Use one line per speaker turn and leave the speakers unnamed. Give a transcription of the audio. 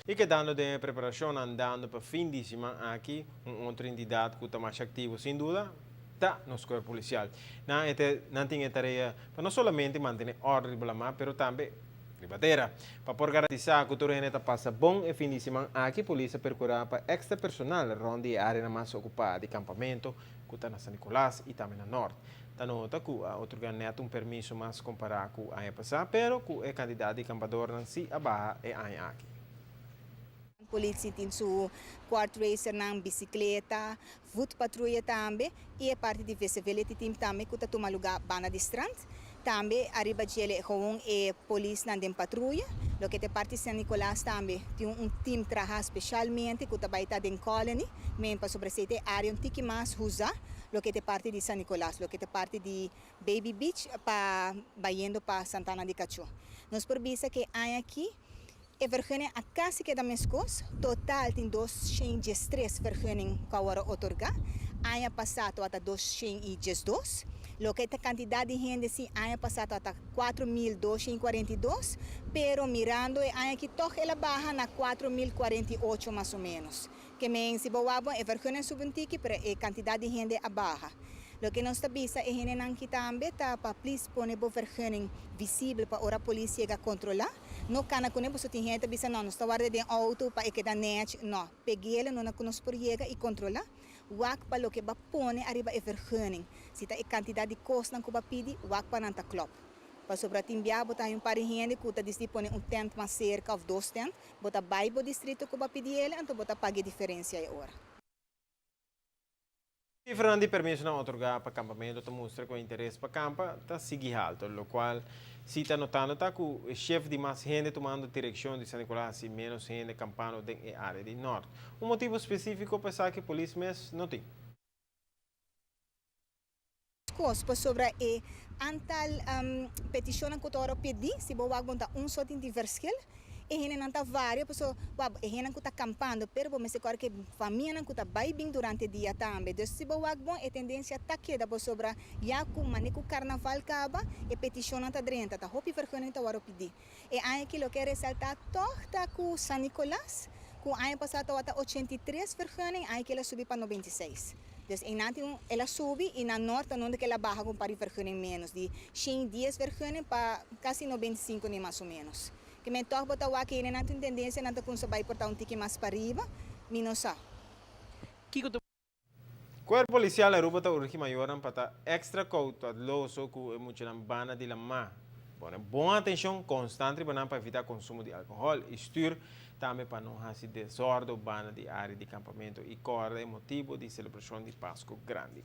Y kedando den preparacion andando pa fin di siman aki, un otro entidad cu ta mas activo sin duda ta nos Cuerpo Policial. Nan e nan tin e tarea pa no solamente mantene orde riba lama pero tambe riba tera. Pa por garantisa cu tur hende ta pasa bon e fin di siman aki, polis a percura pa extra personal rond di e areanan mas ocupa di campamento cu ta na San Nicolas y tambe na Noord. Ta nota cu a otorga net un permiso mas compara cu aña pasa, pero cu e cantidad di campadornan si a baha e aña aki.
Politie tin su quad racernan, bicicleta, voetpatrouille tambe y e parti di visibility team tambe cu ta tuma lugar banda di strand. Tambe ariba djele gewoon e polisnan den patruya. Loke ta e parti San Nicolas tambe tin un team traha specialmente cu ta bay ta den Colony, men pasobra esey ta e area un tiki mas huza, loke ta e parti di San Nicolas, loke ta e parti di Baby Beach pa bayendo pa Santana di Cacho. Nos por bisa cu e aña aki e vergunning a casi keda mescos, total tin 213 vergunning cu a worde otorga, aña pasa tabata 212, loke ta cantidad di hende si aña pasa tabata 4242, pero mirando e aña aki toch el a baha na 4048 mas o menos. Ke men si bo wak bon e vergunning subi un tiki pero e cantidad di hende a baha. Loke nos ta bisa e hendenan aki tambe ta pa please pone bo vergunning visibel pa ora polis yega controla. No cana cune boso tin hende ta bisa no nos ta warda den auto pa e keda nech no pegele no na cu nos por yega y controla. Wak pa loke ba pone ariba e vergunning si ta e cantidad di cosnan cu ba pidi wak pa nan ta klop. Pasobra tin bia bo ta hay un par di hende cu ta disdi pone un tent mas cerca of dos tent bo ta bay bo distrito cu ba pidi ele anto bo ta paga e diferencia e ora.
Cifranan di permisonan otorgá pa kampamentu ta mustra ku e interes pa kampa ta sigui halto, lokual si ta notando ta ku e shef di mas hende tumando direkshon di San Nicolas i ménos hende kampando den e área di nòrt. Un motibu spesífiko pa esaki polis mes no tin.
Kos, pasobra e antal petishonnan ku ta ora pidi, si bo wak bon ta un so tin di verschil, e hendenan ta varia, paso wak e hendenan ku ta kampando, pero bo mester kòrda ku e famianan ku ta bai bin durante dia tambe. Dus si bo wak bon e tendensia ta keda pasobra ya ku mane ku karnaval kaba e petishonnan ta drenta, ta hopi vergunning ta wòrdu pidi. E aña aki loke a resaltá tòg ta ku San Nicolas, ku aña pasá tabata 83 vergunning, aña aki el a subi pa 96. Dus einan tin un, el a subi i na nort ta nunda ku el a baha ku un par di vergunning ménos, di 110 vergunning pa kasi 95 ni mas o ménos. Ke men tòg bo ta wak ku nan tin un tendensia nan ta kumsa bai por ta un tiki mas pariba, mi no sa.
Kiko ta
Cuerpo Policial Aruba ta urgi mayornan pa ta extra cautadloso cu e muchanan banda di lama. Pone bon atencion constant riba nan pa evita consumo di alcohol y stuur tambe pa no haci desordo banda di area di campamento y corda e motibo di celebracion di Pasco Grandi.